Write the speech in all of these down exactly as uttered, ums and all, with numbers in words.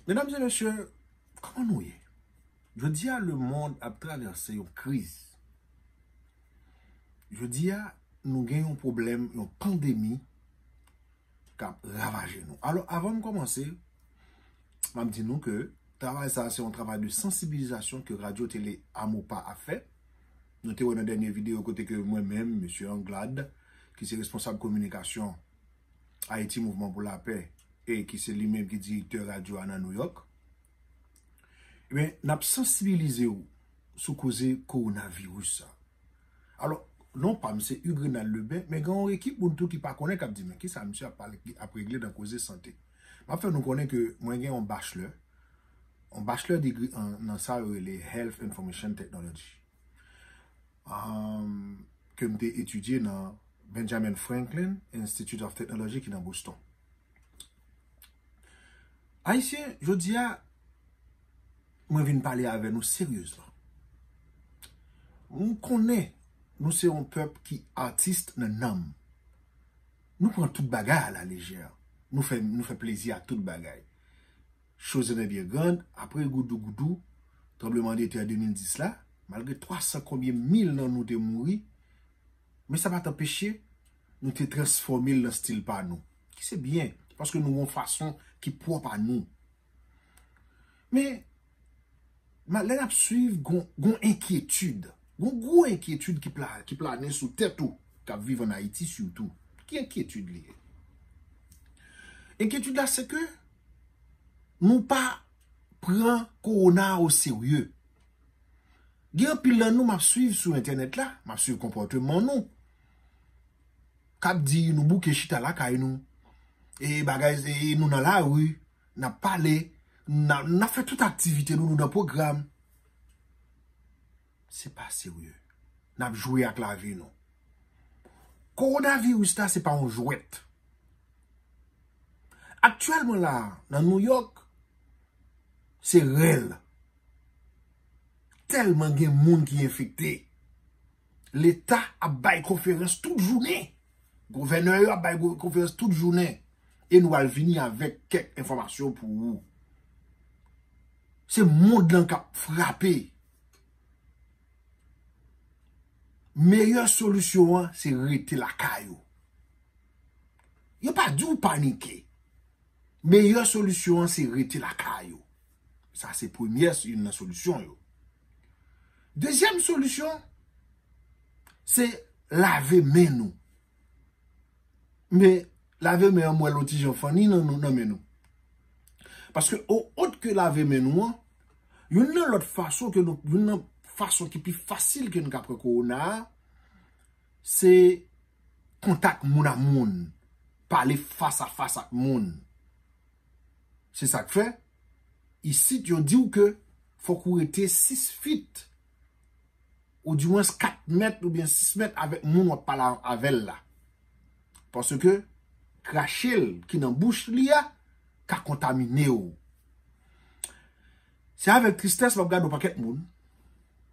Medam e mesye, kòman nou ye? Jodi a, lemonn ap travèse yon kriz. Jodi a, nou gen yon pwoblèm, yon pandemi k ap ravaje nou. Alò, avan m kòmanse, m ap di nou ke travay sa a se yon travay de sansibilizasyon ke Radyo Tele Amopa ap fè. Nou te wè nan dènye videyo kote ke mwen menm, mesye Anglade, ki se responsab kominikasyon Ayiti Mouvman pou Lapè, e ki se li menm ki direktè radyo a nan Nouyòk, ebyen, n ap sansibilize w sou koze kowonaviris sa. Alò, non pa m se Hugues Renald Lebin, men gen yon ekip moun tou ki pa konnen k ap di, "Men kisa misye ap pale, ap regle nan koze sante?" M ap fè nou konnen ke mwen gen yon bachelor, yon bachelor degree an, nan sa yo rele Health Information Technology, um, ke m te etidye nan Benjamin Franklin Institute of Technology ki nan Boston. Ayisyen, jodi a, mwen vin pale avè nou seryezman. Nou konnen nou se yon pèp ki atis nan nanm. Nou pran tout bagay a la lejè. Nou fè, nou fè plezi a tout bagay. Chose en est bien grande, apre goudougoudou, tranblemanntè de mil dis la, malgre twa san konbyen mil nan nou te mouri, men sa pa t anpeche nou te transfòme l nan stil pa nou. Ki se byen, paske nou gon fason ki pwòp a nou. Men, ma, lè n ap swiv, gon, gon enkyetid, gon gwo enkyetid ki pla-, ki plane sou tèt ou, k ap viv ann Ayiti sitou. Ki enkyetid li ye? Enkyetid la, se ke nou pa pran kowona a oserye. Gen anpil nan nou m ap swiv sou entènèt la, m ap swiv konpòteman nou, k ap di nou bouke chita lakay nou, e bagay, e nou nan lari, n ap pale, n ap, n ap fè tout aktivite nou, nou nan pwogram. Se pa serye. N ap jwe ak lavi nou. Kowonaviris la, se pa yon jwèt. Aktyèlman la, nan Nouyòk, se rèl. Tèlman gen moun ki enfekte. Leta ap bay konferans tout jounen. Gouvènè yo ap bay go-, konferans tout jounen. E nou al vini avèk kèk enfòmasyon pou ou. Se mond lan k ap frape. Meyè solisyon an, se rete lakay ou. Yo pa di w panike. Meyè solisyon an, se rete lakay ou. Sa se premyè, youn nan solisyon yo. Dezyèm solisyon, se lave men nou. Men, lave men an, m wè l yon ti jan funny nan, nan, nan men nou. Paske, o, ot ke lave men nou an, youn nan lòt fason ke nou, youn nan fason ki pi fasil ke nou ka pran kowona a, se kontak moun a moun, pale fas a fas ak moun. Se sa k fè, isit yo di w ke fòk ou rete sis fit, ou dimwens kat mèt oubyen sis mèt avèk moun w ap pale avè l la. Paske krache l ki nan bouch li a ka kontamine w. Se avèk tristès m ap gade yon pakèt moun,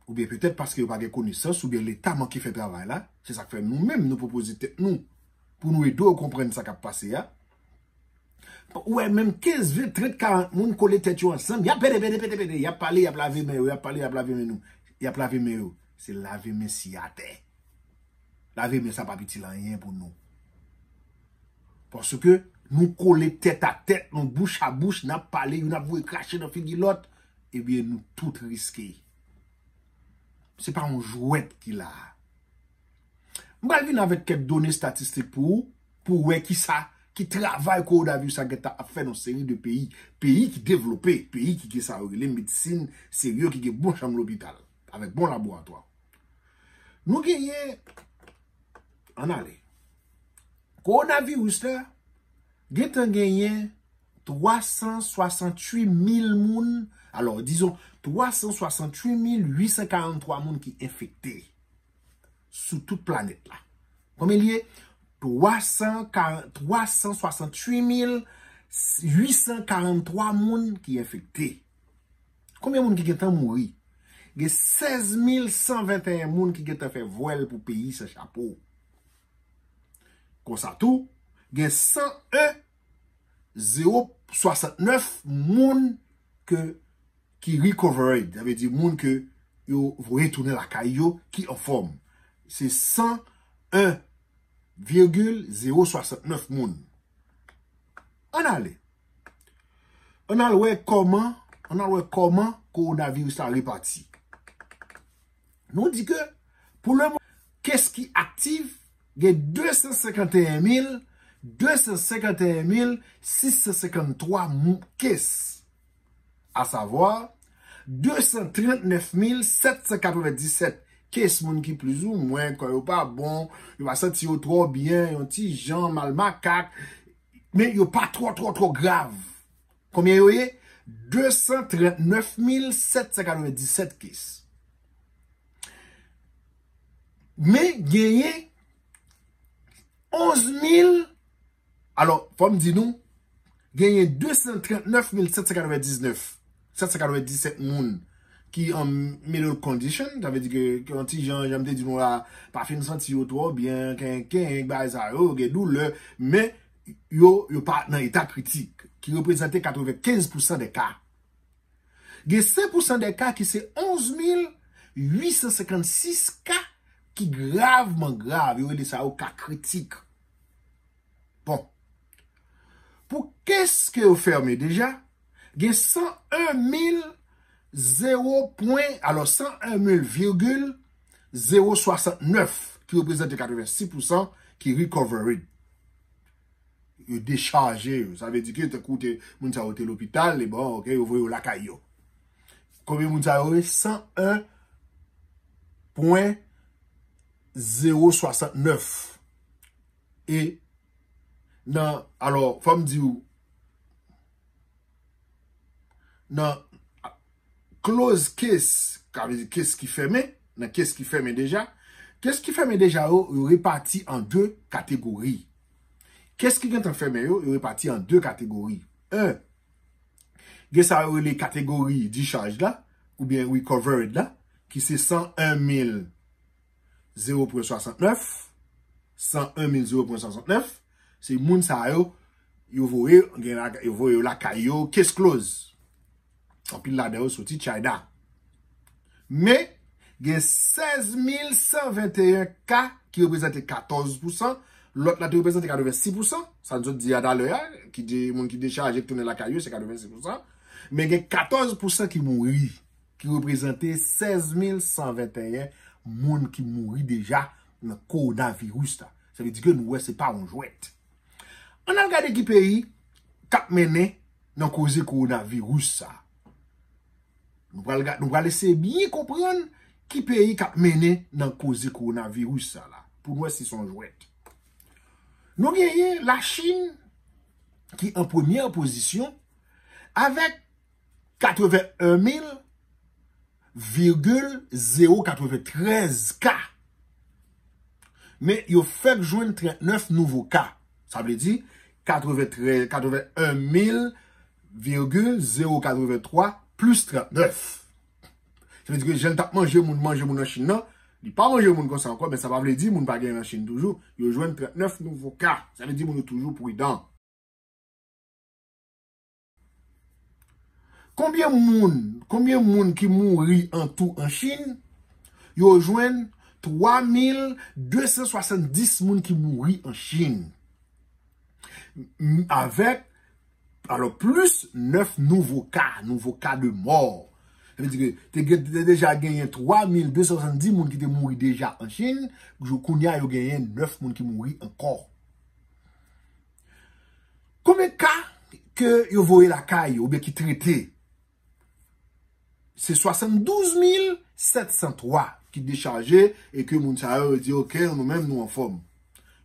oubyen petèt paske yo pa gen konesans, oubyen Leta manke fè travay la, se sa k fè nou menm nou pwopoze tèt nou pou nou ede w konprann sa k ap pase a. Ou wè menm kenz, ven, trant, karant moun kole tèt yo ansanm, y ap pede, pede, pede, pede, y ap pale, y ap lave men yo, y ap pale, y ap lave men nou, y ap lave men yo. Se lave men siyatè. Lave men sa p ap itil anyen pou nou. Paske nou kole tèt a tèt, nou bouch a bouch, n ap pale, youn ap voye krache nan figi lòt, ebyen nou tout riske. Se pa yon jwèt ki la a. M pral vin avèk kèk done estatistik pou ou, pou w wè kisa, ki travay kowonaviris la gentan ap fè nan seri de peyi, peyi ki devlope, peyi ki gen sa yo rele medsin serye, ki gen bon chanm lopital, avèk bon laboratwa. Nou genyen, ann ale. Kowonaviris la gentan genyen twa san swasanntuit mil moun, alò, dizon, twa san swasanntuit mil uit san karanntwa moun ki enfekte sou tout planèt la. Konbyen li ye? Twa san karant, twa san swasanntuit mil uit san karanntwa moun ki enfekte. Konbyen moun ki gentan mouri? Gen sèz mil san venteyen moun ki gentan fè vwèl pou peyi san chapo. Konsa tou, gen san en zewo swasantnèf moun ke, ki recovered, sa vle di moun ke yo voye tounen lakay yo, ki anfòm. Se san en virgil zewo swasantnèf moun. Ann ale. Ann al wè kòman, ann al wè kòman kowonaviris la repati. Nou di ke pou le moman, kes ki aktif, gen de san senkanteyen mil, de san senkanteyen mil sis san senkanntwa mou-, kes. Asavwa, de san trannèf mil sèt san katrevenndisèt kes moun ki plizoumwen, kò yo pa bon, yo pa santi yo twò byen, yon ti jan mal makak, men yo pa twò, twò, twò grav. Konbyen yo ye? De san trannèf mil sèt san katrevenndisèt kes. Men genyen onz mil, alò, fò m di nou, genyen de san trannèf mil sèt san katrevendiznèf, sèt san katrevenndisèt moun ki an middle condition, sa vle di ke, ke yon ti jan, jan m te di nou la, pa fin santi yo twò byen, kenkenk, bagay sa yo, gen doulè, men yo, yo pa nan eta kritik, ki reprezante katrevenkenz pousan de ka. Gen senk pousan de ka ki se onz mil uit san senkannsis ka ki gravman grav. Yo rele sa yo ka kritik. Bon. Pou kes ke yo fèmen deja, gen san en mil zewo pwen, alò san en mil virgil zewo swasantnèf ki reprezante katrevensis pousan ki recovered. Yo dechaje yo. Sa vle di ke tankou te, moun sa yo te lopital, e bon, ok, yo voye yo lakay yo. Konbyen moun sa yo ye? San en pwen zewo swasantnèf. E nan, alò, fò m di w, nan close case, sa vle di kes ki fèmen, nan kes ki fèmen deja, kes ki fèmen deja yo, yo repati an de kategori. Kes ki gentan fèmen yo, yo repati an de kategori. En, gen sa yo rele kategori discharge la, oubyen recovered la, ki se san en mil zewo pwen swasantnèf, san en mil zewo pwen swasantnèf, se moun sa yo, yo voye, gen la, yo voye yo lakay yo, case close. Anpil ladan yo soti China. Men, gen sèz mil san venteyen ka ki reprezante katòz pousan, lòt la te reprezante katrevensis pousan, sa n sot di a talè a, ki di moun ki dechaje, ki tounen lakay yo, se katrevensis pousan. Men gen katòz pousan ki mouri, ki reprezante sèz mil san venteyen moun ki mouri deja nan kowonaviris la. Sa vle di ke nou wè se pa yon jwèt. Ann al gade ki peyi k ap mennen nan koze kowonaviris sa. Nou pral ga-, nou pral eseye byen konprann ki peyi k ap mennen nan koze kowonaviris sa la, pou n wè si se yon jwèt. Nou genyen Lachin ki an premyè pozisyon avèk katreven en mil virgil zewo katreventrèz ka. Men yo fèk jwenn trannèf nouvo ka. Sa vle di katreventrèz, katreven en mil virgil zewo katrevenntwa plis trannèf. Sa vle di ke jan l t ap manje moun, manje moun nan Chin nan, li pa manje moun konsa ankò, men sa pa vle di moun pa genyen nan Chin toujou. Yo jwenn trannèf nouvo ka. Sa vle di moun yo toujou pridan. Konbyen moun, konbyen moun ki mouri an tou an Chin? Yo jwenn twa mil de san swasanndis moun ki mouri an Chin. M-, avèk, alò, plis nèf nouvo ka, nouvo ka de mò. Sa vle di ke te gen, te deja genyen twa mil de san swasanndis moun ki te mouri deja an Chin, jou kounye a yo genyen nèf moun ki mouri ankò. Konbyen ka ke yo voye lakay yo oubyen ki trete? Se swasanndouz mil sèt san twa ki dechaje e ke moun sa yo, yo di, "Ok, nou menm nou anfòm."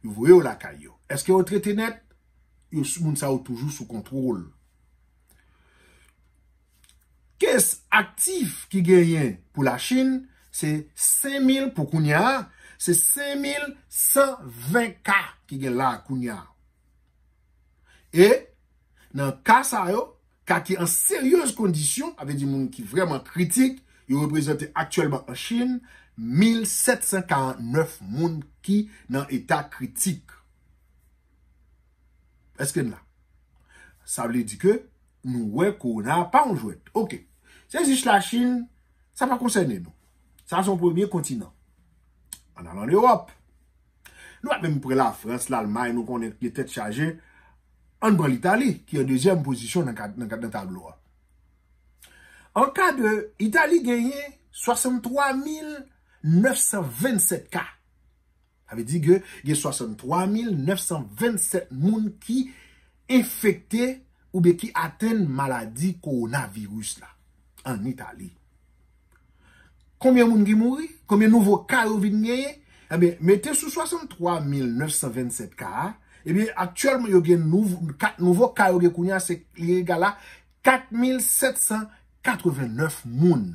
Yo voye yo lakay yo. Èske yo trete nèt? Yo, moun sa yo toujou sou kontwòl. Kes aktif ki genyen pou Lachin, se senk mil pou kounye a, se senk mil san ven ka ki gen la kounye a. E nan ka sa yo, ka ki an seryez kondisyon, avè di moun ki vrèman kritik, yo reprezante aktyèlman an Chin mil sèt san karannèf moun ki nan eta kritik. Èske n la? Sa vle di ke Nou wè kowona pa yon jwèt. Oke. Se jis Lachin, sa pa konsène nou. Sa se yon premye kontinan. Ann al ann Ewòp. Nou pa menm pran Lafrans, Lalmay, nou konnen ki tèt chaje. Ann pran Litali, ki an dezyèm pozisyon nan kad, nan kad, nan tablo a. An ka de, Itali genyen swasanntwa mil nèf san vennsèt ka. Sa vle di ke gen swasanntwa mil nèf san vennsèt moun ki enfekte oubyen ki atenn maladi kowonaviris la ann Itali. Konbyen moun ki mouri? Konbyen nouvo ka yo vin genyen? Ebyen, mete sou swasanntwa mil nèf san vennsèt ka a, ebyen, aktyèlman, yo gen nouvo, kat nouvo ka yo gen kounye a, se li egal a kat mil sèt san katrevennèf moun.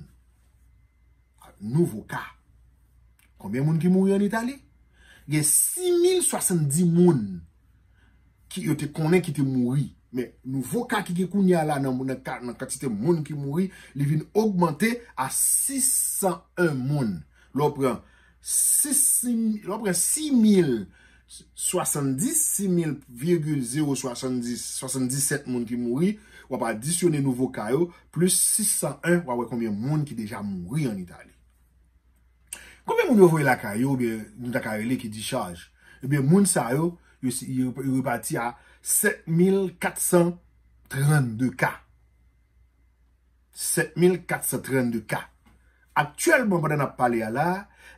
Nouvo ka. Konbyen moun ki mouri ann Itali? Gen sis mil swasanndis moun ki yo te konnen ki te mouri. Men, nouvo ka ki gen kounye a la nan, nan, ka- nan kantite moun ki mouri, li vin ogmante a sis san en moun. Lè w pran sis, lè w pran sis mil swasanndis, sis mil virgil zewo swasanndis, swasanndisèt moun ki mouri, w ap adisyone nouvo ka yo, plis sis san en, w a wè konbyen moun ki deja mouri ann Itali. Konbyen moun yo voye lakay yo, oubyen nou ta ka rele ki dichaj? Ebyen, moun sa yo, yo, si- yo, yo repati a sèt mil kat san trannde ka. Sèt mil kat san trannde ka. Aktyèlman, pandan n ap pale a la,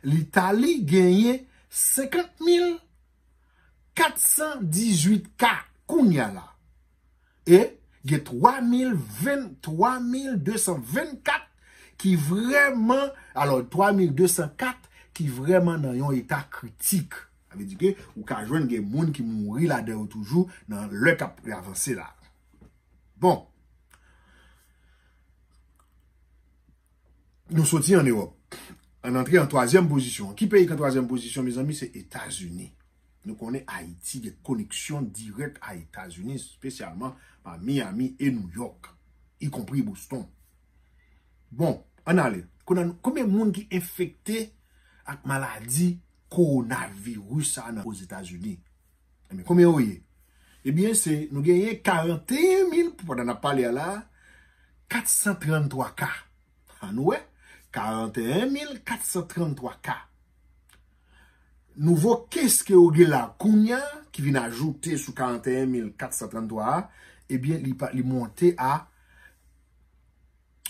Litali genyen senkant mil kat san dizuit ka kounye a la. E gen twa mil ven, twa mil de san vennkat ki vrèman, alò, twa mil de san kat ki vrèman nan yon eta kritik. Sa vle di ke ou ka jwenn gen moun ki mouri ladan yo toujou nan lè k ap avanse la. Bon. Nou soti ann Ewòp. Ann antre an twazyèm pozisyon. Ki peyi ki an twazyèm pozisyon, mezanmi? Se Etazini. Nou konnen Ayiti gen koneksyon dirèk a Etazini, espesyalman pa Miami e Nouyòk, ikonpri Boston. Bon, ann ale. Kounye a, konbyen moun ki enfekte ak maladi kowonaviris sa a nan Ozetazini? Ebyen, konbyen yo ye? Ebyen, se, nou genyen karanteyen mil, pandan n ap pale a la, kat san tranntwa ka. Ann wè, karanteyen mil kat san tranntwa ka. Nouvo kes ke yo gen la kounye a, ki vin ajoute sou karanteyen mil kat san tranntwa a, ebyen, li pa, li monte a,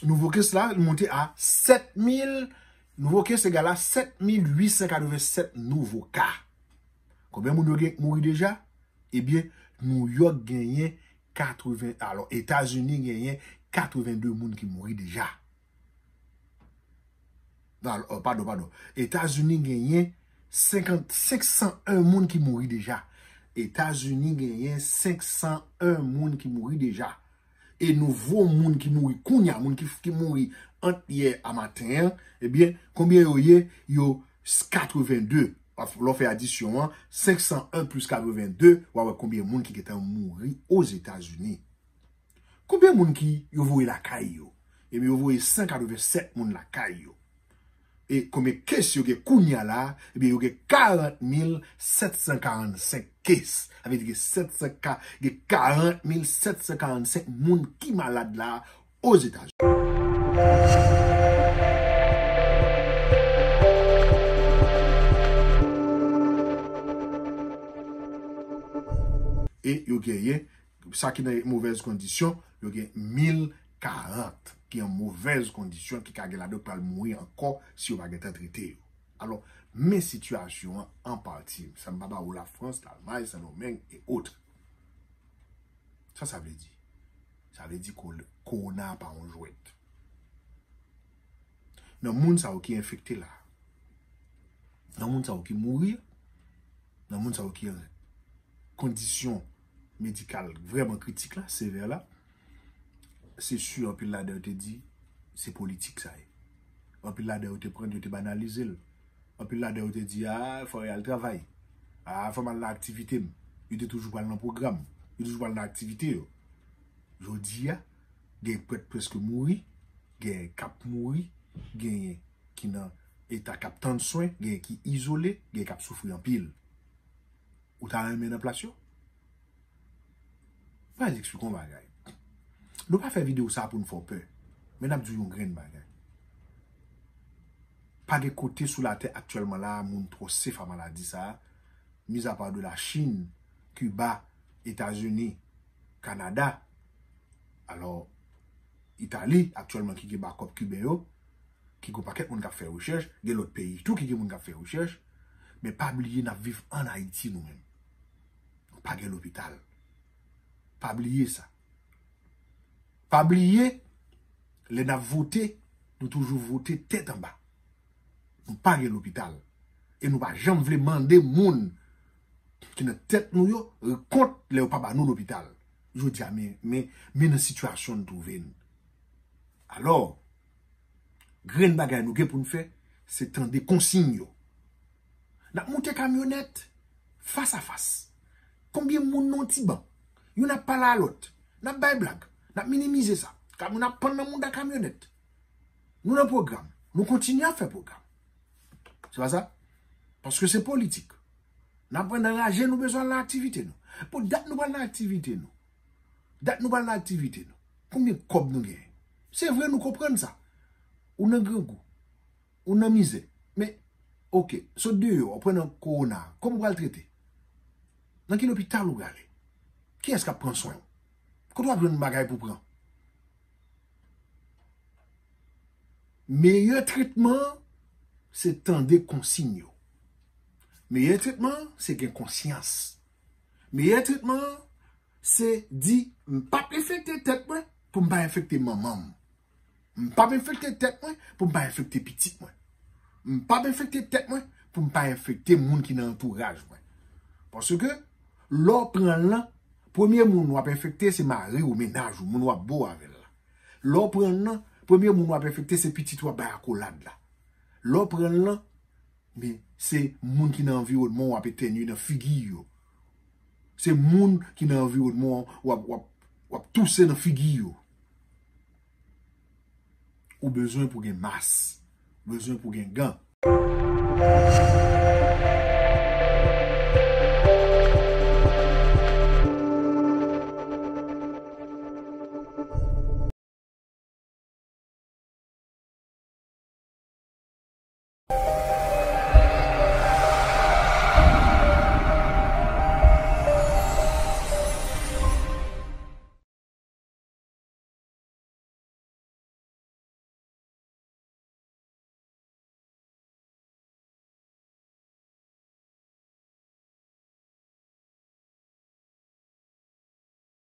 nouvo kes la, li monte a sèt mil, nouvo kes egal a sèt mil uit san katrevennsèt nouvo ka. Konbyen moun yo gen mouri deja? Ebyen, Nouyòk genyen katreven, alò, Etazini genyen katreven de moun ki mouri deja. Alò, padon, padon. Etazini genyen senkant, senk san en moun ki mouri deja. Etazini genyen senk san en moun ki mouri deja. E nouvo moun ki mouri kounye a, moun ki, ki mouri ant yè a maten an, ebyen, konbyen yo ye? Yo s-, katreven de. Lè w fè adisyon an, senk san en plis katreven de, w a wè konbyen moun ki gentan mouri Ozetazini. Konbyen moun ki yo voye lakay yo? Ebyen, yo voye san katrevennsèt moun lakay yo. E konbyen kes yo gen kounye a la? Ebyen, yo gen karant mil sèt san karannsenk kes. Sa vle di gen sèt san ka, gen karant mil sèt san karannsenk moun ki malad la Ozetazini. E yo genyen sa ki nan movèz kondisyon, yo gen mil karant ki an movèz kondisyon, ki ka gen ladan yo k pral mouri ankò si yo pa gentan trete yo. Alò, men sitiyasyon an an pati. Sa m pa ba ou Lafrans, Lalmay, Sendomeng e otre. Sa sa vle di? Sa vle di ko-, kowona a pa yon jwèt. Nan moun sa yo ki enfekte la, nan moun sa yo ki mouri, nan moun sa yo ki an kondisyon medikal vrèman kritik la, sevè la, se si anpil ladan yo te di se politik sa ye. Anpil ladan yo te pran, yo te banalize l. Anpil ladan yo te di, a, fò y al travay. A, fò m al nan aktivite m. Yo te toujou pral nan pwogram. Yo toujou pral nan aktivite yo. Jodi a, gen prèt prèske mouri, gen k ap mouri, genyen ki nan eta k ap tann swen, genyen ki izole, genyen k ap soufri anpil. Ou ta renmen nan plas yo? Mwen al eksplike yon bagay. Nou pa fè videyo sa pou n fè w pè. Men n ap di w yon grenn bagay. Pa gen kote sou latè aktyèlman la a moun twò sef a maladi sa a, mizapa de Lachin, Kiba, Etazini, Kanada. Alò, Itali aktyèlman ki gen bakòp kiben yo, ki gen yon pakèt moun k ap fè rechèch, gen lòt peyi tou ki gen moun k ap fè rechèch, men pa bliye n ap viv ann Ayiti nou menm. Nou pa gen lopital. Pa bliye sa. Pa bliye, lè n ap vote, nou toujou vote tèt anba. Nou pa gen lopital. E nou pa janm vle mande moun ki nan tèt nou yo kont lè yo pa ba nou lopital. Jodi a, men, men, men nan sitiyasyon n twouve n. Alò, grenn bagay nou gen pou n fè, se tande konsiy yo. N ap moute kamyonèt fas a fas. Konbyen moun nan yon ti ban? Youn ap pale a lòt. N ap bay blag. N ap minimize sa. Kamyon ap pann nan mouda kamyonèt. Nou nan pwogram. Nou kontinye ap fè pwogram. Se pa sa? Paske se politik. N ap pran nan raje nou bezwen al nan aktivite nou. Pou dat nou pral nan aktivite nou. Dat nou pral nan aktivite nou. Konbyen kòb nou genyen? Se vre nou konprann sa. Ou nan grangou. Ou nan mizè. Men, oke, sot deyò, ou pran nan kowona. Kòman ou pral trete? Nan ki lopital ou prale? Kiyès k ap pran swen w? Kote w ap jwenn bagay pou pran? Meyè tretman an, se tande konsiy yo. Meyè tretman an, se gen konsyans. Meyè tretman an, se di, "M p ap enfekte tèt mwen pou m pa enfekte manman m. M p ap enfekte tèt mwen pou m pa enfekte pitit mwen. M p ap enfekte tèt mwen pou m pa enfekte moun ki nan antouraj mwen." Paske, lè w pran l lan, premye moun w ap enfekte se mari w, mennaj ou, moun w ap bo avè l la. Lè w pran l lan, premye moun w ap enfekte se pitit w ap bay akolad la. Lè w pran l lan, men se moun ki nan anviwònman w ap etènye nan figi yo. Se moun ki nan anviwònman w ap, w ap, w ap touse nan figi yo. Ou bezwen pou gen mas. Ou bezwen pou gen gan.